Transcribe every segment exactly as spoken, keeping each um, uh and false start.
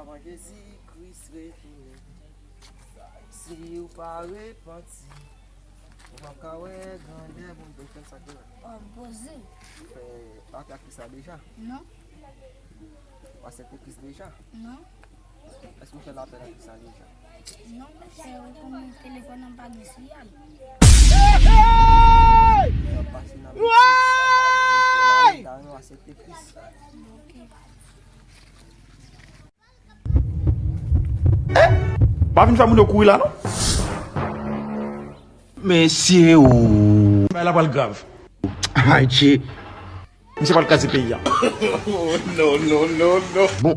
Avan Jezi Kris retounen, si w pa repanti, ou p ap ka wè grandè Bondye. Fè m sa k rele. Ò, poze. Fè, w aksepte Kris la deja? Non. W aksepte Kris deja? Non. Èske w fè lapèl ak Kris la deja? Non, monchè, ou konn telefòn nan pa gen siyal. Lè w ap pase nan betiz, ou fè lamenta, ou aksepte Kris. Ok. Pa vin fè moun yo kouri la, non. Mesye o. Bagay la pral grav. Ayiti. Misye pral kraze peyi a. Oh, no, no, no, no. Bon.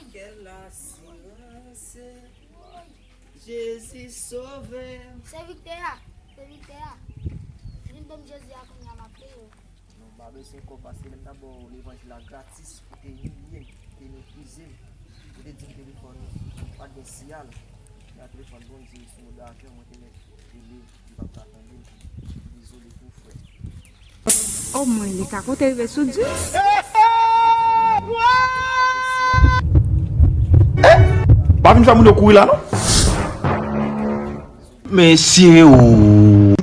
Kèl asirans, Jezi Sovè. Se Viktè a, se Viktè a. Vin ban m Jezi a kounye a, m ap peye w. Non, m pa bezwen kòb paske lè m t ap ba w levanjil la gratis, ou te imilye m, ou te meprize m, ou te di m telefòn ou pa t gen siyal. Men a telefòn Bondye sou mode avion, mwen te mèt rele, li p ap ka tande m. Dezole pou frè. Omwen li ka konte rive sou dis. Pa vin fè moun yo kouri la, non. Mesye o.